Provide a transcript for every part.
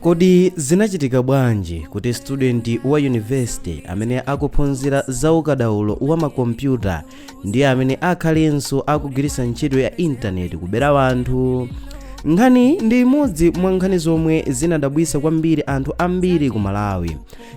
Kodi zinachitika bwanji kuti student wa university amene akuphunzira za ukadaulo wa makompyuta ndiye amene akhalenso akugwiritsa ntchito ya intaneti kubera anthu? Nkhani ndi imodzi mwa nkhani zomwe zinadabwitsa kwambiri anthu ambiri ku Malawi.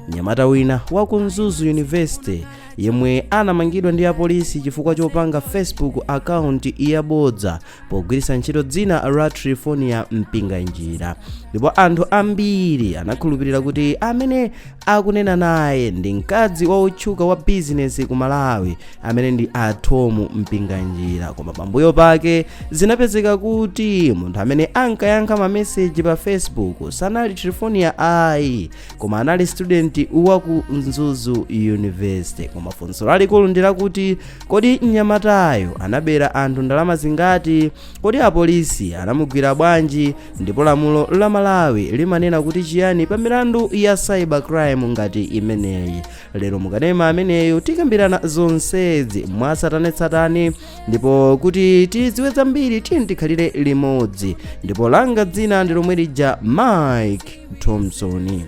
Mnyamata wina wa ku Mzuzu University yemwe anamangidwa ndi apolisi chifukwa chopanga Facebook account yabodza pogwiritsa ntchito dzina la Trifonia Mpinganjira, ndipo anthu ambiri anakhulupirira kuti amene akunena naye ndi mkazi wa utchuka wa bizinesi ku Malawi amene ndi a Thom Mpinganjira. Koma pambuyo pake zinapezeka kuti munthu amene ankayankha mameseji pa Facebook sanali Trifonia ayi, koma anali student wa ku Mzuzu University. Koma funso lalikulu ndi lakuti, kodi mnyamatayo anabera anthu ndalama zingati? Kodi apolisi anamugwira bwanji? Ndipo lamulo la Malawi limanena kuti chiyani pa milandu ya cyber crime ngati imeneyi? Lero mukanema ameneyo tikambirana zonsezi mwatsatanetsatane, ndipo kuti tidziwe zambiri tiye tikhalire limodzi. Ndipo langa dzina ndi lomwe lija, Mike Thompson.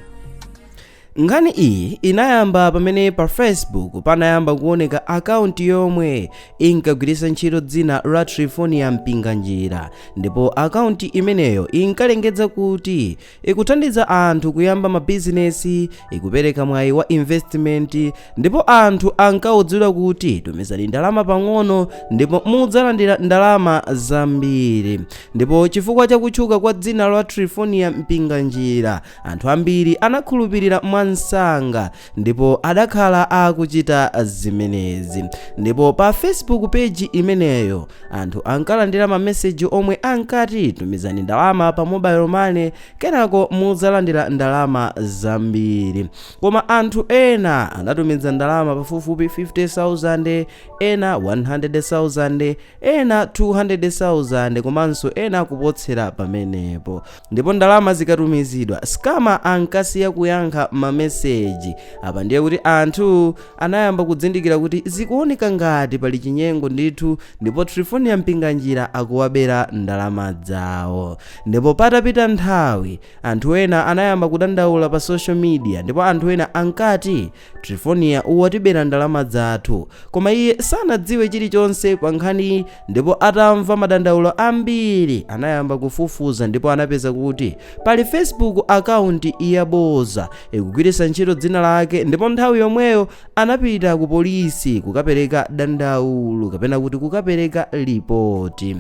Nkhani iyi inayamba pamene pa Facebook panayamba kuoneka akaunti yomwe inkagwiritsa ntchito dzina la Trifonia Mpinganjira, ndipo akaunti imeneyo inkalengeza kuti ikuthandiza anthu kuyamba mabizinesi, ikupereka mwayi wa investment, ndipo anthu ankaudzidwa kuti tumizani ndalama pang'ono ndipo mudzalandira ndalama zambiri. Ndipo chifukwa chakutchuka kwa dzina la Trifonia Mpinganjira, anthu ambiri anakhulupirira mwansanga ndipo adakhala akuchita zimenezi. Ndipo pa Facebook page imeneyo anthu ankalandira mameseji omwe ankati tumizani ndalama pa mobile money, kenako mudzalandira ndalama zambiri. Koma anthu ena anatumiza ndalama pafupifupi 50,000, ena 100,000, ena 200,000, komanso ena kupotsera pamenepo. Ndipo ndalama zikatumizidwa, scammer ankasiya kuyankha mameseji. Apa ndiye kuti anthu anayamba kudzindikira kuti zikuoneka ngati pali chinyengo ndithu, ndipo Trifonia Mpinganjira akuwabera ndalama zawo. Ndipo patapita nthawi anthu ena anayamba kudandaula pa social media, ndipo anthu ena ankati Trifonia watibera ndalama zathu, koma iye sanadziwe chilichonse pa nkhaniyi. Ndipo atamva madandaulo ambiri anayamba kufufuza, ndipo anapeza kuti pali Facebook account yaboza ikugwiritsa ntchito dzina lake. Ndipo nthawi yomweyo anapita ku polisi kukapereka dandaulo, kapena kuti kukapereka lipoti.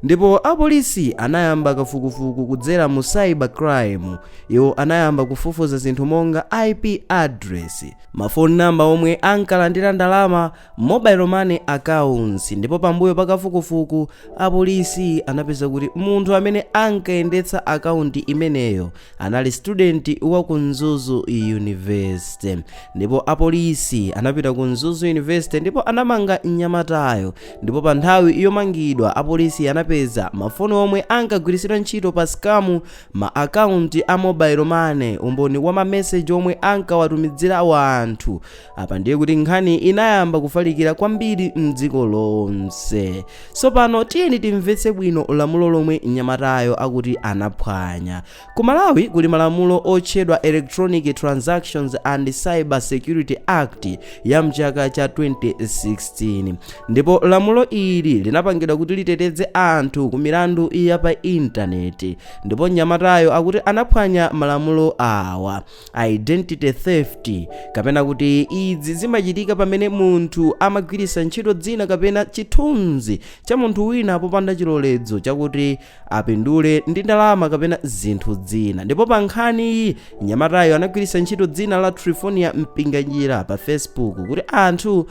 Ndipo apolisi anayamba kafukufuku kudzera mu cyber crime. Iwo anayamba kufufuza zinthu monga IP address, mafoni namba omwe ankalandira ndalama, mobile money accounts. Ndipo pambuyo pa kafukufuku apolisi anapeza kuti munthu amene ankayendetsa akaunti imeneyo anali student wa ku Mzuzu University. Ndipo apolisi anapita ku Mzuzu University ndipo anamanga mnyamatayo. Ndipo pa nthawi yomangidwa apolisi anapeza mafoni omwe ankagwiritsidwa ntchito pa scam, ma akaunti a mobile money, umboni wa mameseji omwe ankawatumizira wanthu. Apa ndiye kuti nkhani inayamba kufalikira kwambiri mdziko lonse. Tsopano tiyeni timvetse bwino lamulo lomwe mnyamatayo akuti anaphwanya. Ku Malawi kuli malamulo otchedwa Electronic Transactions and Cyber Security Act ya mchaka cha 2016, ndipo lamulo ili linapangidwa kuti liteteze anthu ku milandu ya pa intaneti. Ndipo mnyamatayo akuti anaphwanya malamulo awa: identity theft, kapena kuti izi zimachitika pamene munthu amagwiritsa ntchito dzina kapena chithunzi cha munthu wina popanda chilolezo chakuti apindule ndi ndalama kapena zinthu zina. Ndipo pa nkhaniyi mnyamatayo anagwiritsa ntchito dzina la Trifonia Mpinganjira pa Facebook kuti anthu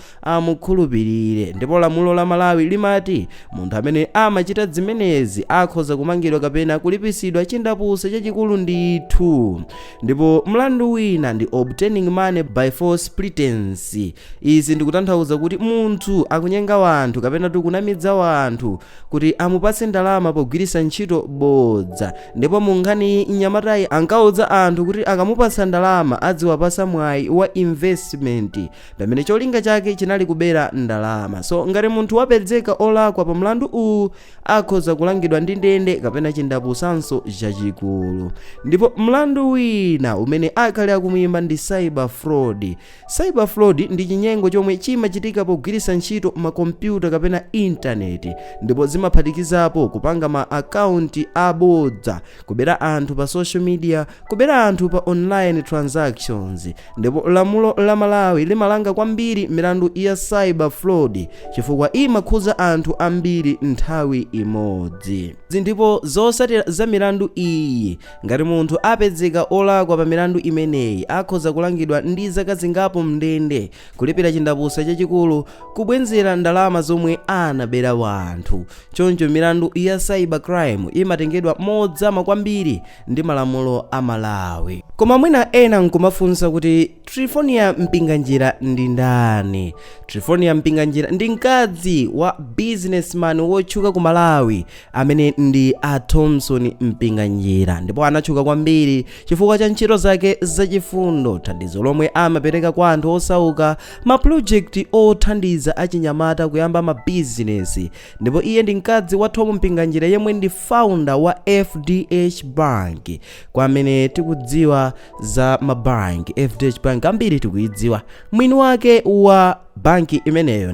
amukhulupirire. Ndipo lamulo la Malawi limati munthu amene amachita zimenezi akhoza kumangidwa kapena kulipisidwa chindapusa chachikulu ndithu. Ndipo mlandu wina ndi obtaining money by false pretense. Izi ndikutanthauza kuti munthu akunyenga wanthu kapena kunamidza wanthu kuti amupatse ndalama pogwiritsa ntchito bodza. Ndipo mu nkhaniyi mnyamatayi ankauza anthu kuti akamupatsa ndalama adziwapasa mwayi wa investment, pamene cholinga chake chinali kubera ndalama. So ngati munthu wapezeka olakwa pa mlandu uwu, Akhoza kulangidwa ndi ndende kapena chindapusanso chachikulu. Ndipo mlandu wina umene akhale akumuyimba ndi cyber fraud. Cyber fraud ndi chinyengo chomwe chimachitika pogwiritsa ntchito makompyuta kapena intaneti, ndipo zimaphatikizapo kupanga ma akaunti abodza, kubera anthu pa social media, kubera anthu pa online transactions. Ndipo lamulo la Malawi limalanga kwambiri milandu ya cyber fraud chifukwa imakhuza anthu ambiri nthawi imodzi. Ndipo zotsatira za milandu iyi, ngati munthu apezeka olakwa pa milandu imeneyi, akhoza kulangidwa ndi zaka zingapo mndende, kulipira chindapusa chachikulu, kubwenzera ndalama zomwe anabera wanthu. Choncho milandu ya cyber crime imatengedwa modzama kwambiri ndi malamulo a Malawi. Koma mwina ena nkumafunsa kuti Trifonia Mpinganjira ndi ndani? Trifonia Mpinganjira ndi mkazi wa businessman wotchuka ku Malawi amene ndi a Thomson Mpinganjira, ndipo anatchuka kwambiri chifukwa cha ntchito zake zachifundo, thandizo lomwe amapereka kwa anthu osauka, mapulojekiti othandiza achinyamata kuyamba mabizinesi. Ndipo iye ndi mkazi wa Thom Mpinganjira, yemwe ndi founder wa FDH Bank. Kwa amene tikudziwa za mabanki, FDH Bank ambiri tikuidziwa. Mwini wake wa banki imeneyo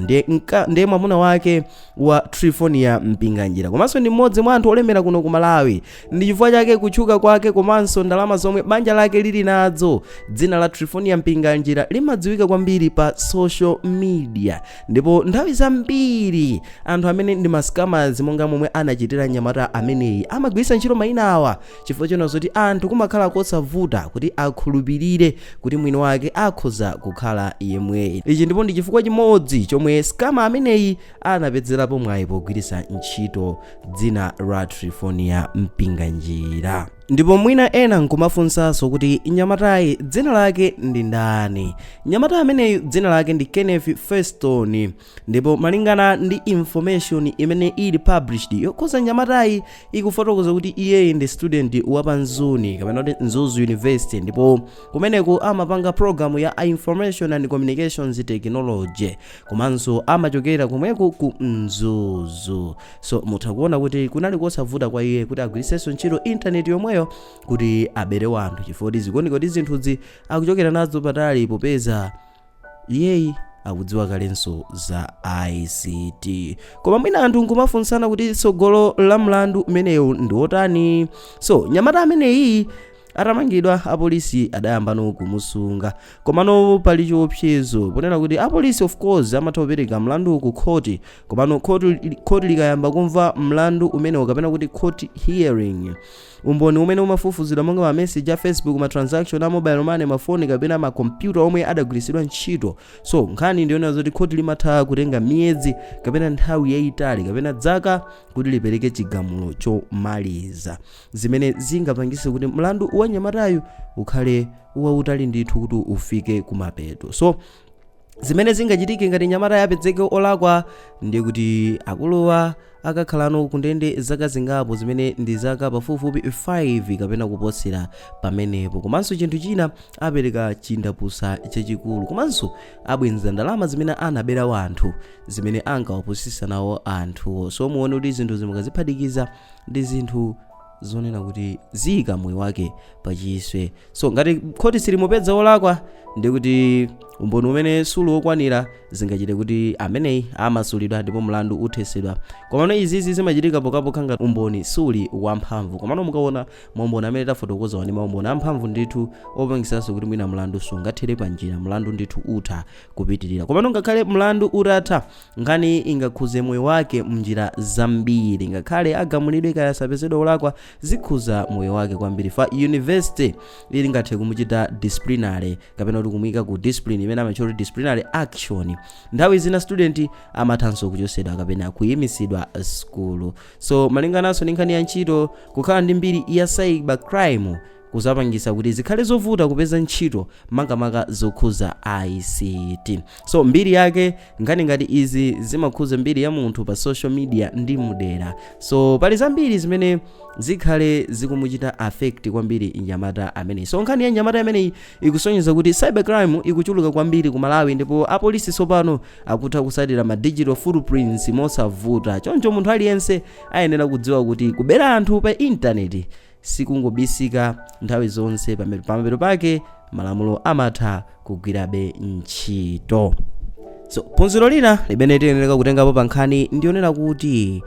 ndiye mwamuna wake wa Trifonia Mpinganjira, komanso ndi mmodzi mwa anthu olemera kuno ku Malawi. Ndi chifukwa chake kutchuka kwake komanso ndalama zomwe banja lake lili nazo, dzina la Trifonia Mpinganjira limadziwika kwambiri pa social media. Ndipo nthawi zambiri anthu amene ndi mascammers, monga momwe anachitira nyamata ameneyi, amagwiritsa ntchito mayina awa chifukwa chona zoti anthu kumakhala kosavuta kuti akhulupirire kuti mwini wake akhoza kukhala yemweyi. Ichi ndipo ndi chifukwa chimodzi chomwe scammer ameneyi anapezerapo mwayi pogwiritsa ntchito dzina la Trifonia Mpinganjira. Ndipo mwina ena nkumafunsanso kuti nyamatayi dzina lake ndi ndani? Nyamata ameneyu dzina lake ndi Kenneth Feston. Ndipo malingana ndi information imene ili published yokhuza nyamatayi, ikufotokoza kuti iyeyi ndi student wa Mzuni, kapena kuti Mzuzu University, ndipo kumeneku amapanga program ya Information and Communications Technology, komanso amachokera kumweku ku Mzuzu. So mutha kuona kuti kunali kosavuta kwa iye kuti agwiritsenso ntchito intaneti yomweyo kuti abere wanthu, chifukwa kuti zikuoneka kuti zinthuzi akuchokera nazo patali, popeza iyeyi akudziwa kalenso za ICT. Koma mwina anthu nkumafunsana kuti tsogolo la mlandu umenewu ndi wotani? So nyamata ameneyi atamangidwa, apolisi adayambano kumusunga, komano pali chiopsezo ponena kuti apolisi of course amatha kupereka mlandu ku khoti, komano khoti likayamba kumva mlandu umenewu, kapena kuti court hearing, umboni umene umafufuzidwa monga ma message a Facebook, ma transaction a mobile money, mafoni kapena makompyuta omwe adagwiritsidwa ntchito. So nkhani ndiyonena zoti khoti limatha kutenga miyezi kapena nthawi yayitali kapena zaka kuti lipereke chigamulo chomaliza, zimene zingapangise kuti mlandu wa nyamatayu ukhale wautali ndithu kuti ufike kumapeto. So zimene zingachitike ngati nyamata yapezeke olakwa ndiye kuti akuluwa akakhalano kundende zaka zingapo, zimene ndi zaka pafupifupi 5 kapena kuposera pamenepo. Komanso chinthu china, apereka chindapusa chachikulu, komanso abwenza ndalama zimene anabera wanthu, zimene ankawapusisa nawo anthuwo. So muone kuti zinthu zimukaziphatikiza ndi zinthu zonena kuti ziyika moyo wake pachiswe. So ngati khoti silimupeza olakwa, ndi kuti umboni umene suli wokwanira, zingachite kuti ameneyi amasulidwa ndipo mlandu uthesedwa. Komano izizi zimachitika pokhapokha ngati umboni suli wamphamvu. Komano mukaona maumboni amene tafotokoza ndi maumboni amphamvu ndithu, opangisanso kuti mwina mlandu sungathere panjira, mlandu ndithu utha kupitirira. Komano ngakhale mlandu utatha, nkhani ingakhuze moyo wake mnjira zambiri. Ngakhale agamulidwe kaya asapezedwe olakwa, zikhuza moyo wake kwambiri. Fa university ili ngathe kumuchita disciplinary, kapena kuti kumuyika ku discipline imene amatchula kuti disciplinary action. Nthawi zina student amathanso kuchosedwa kapena kuyimisidwa skulu. So malingananso ndi nkhani ya ntchito, kukhala ndi mbiri ya cyber crime kumathanso kuchitisa kuti munthu Kuzapangisa kuti zikhale zovuta kupeza ntchito, makamaka zokhuza ICT. So mbiri yake, nkhani ngati izi zimakhuza mbiri ya munthu pa social media ndi mudera. So pali zambiri zimene zikhale zikumuchita affect kwambiri mnyamata ameneyi. So nkhani ya mnyamata ameneyi ikusonyeza kuti cybercrime ikuchuluka kwambiri ku Malawi, ndipo apolisi tsopano akutha kusatira ma digital footprints mosavuta. Choncho munthu aliyense ayenera kudziwa kuti kubera anthu pa intaneti sikungobisika nthawi zonse. Pamapeto pake malamulo amatha kugwirabe ntchito. So phunziro lina limene tiyenera kutengapo pa nkhani ndionera kuti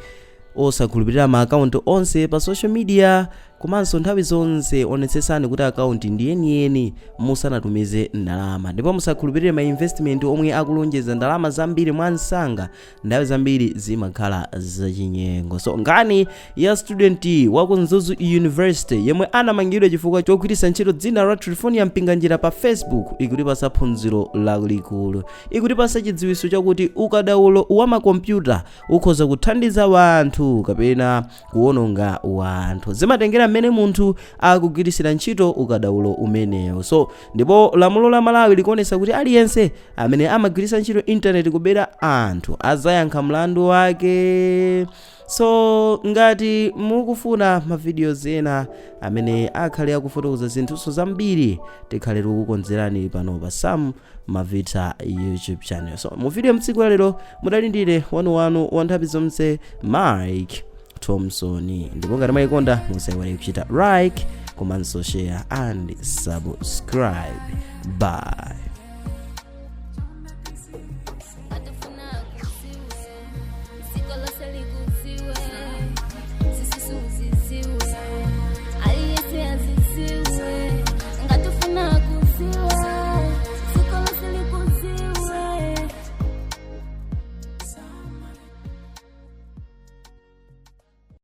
osakhulupirira ma akaunti onse pa social media, komanso nthawi zonse onetsetsani kuti akaunti ndi yeniyeni musanatumize ndalama, ndipo musakhulupirire ma investment omwe akulonjeza ndalama zambiri mwansanga. Nthawi zambiri zimakhala zachinyengo. So nkhani ya student wa ku Mzuzu University yemwe anamangidwa chifukwa chogwiritsa ntchito dzina la Trifonia Mpinganjira pa Facebook ikutipasa phunziro lalikulu. Ikutipasa chidziwitso chakuti ukadaulo wa makompyuta ukhoza kuthandiza wanthu kapena kuwononga wanthu. Zimatengera mmene munthu akugwiritsira ntchito ukadaulo umenewo. So ndipo lamulo la Malawi likuonetsa kuti aliyense amene amagwiritsa ntchito intaneti kubera anthu azayankha mlandu wake. So ngati mukufuna ma videos ena amene akhale akufotokoza zinthuso zambiri, tikhale tikukukonzerani pano pa Sam Mavita YouTube channel. So mu video mtsiku lalero mudalindire wanuwanu wa nthawi zonse, Mike Thompson. Ndipo ngati mwayikonda, musaiwale kuchita like komanso share and subscribe. Bye.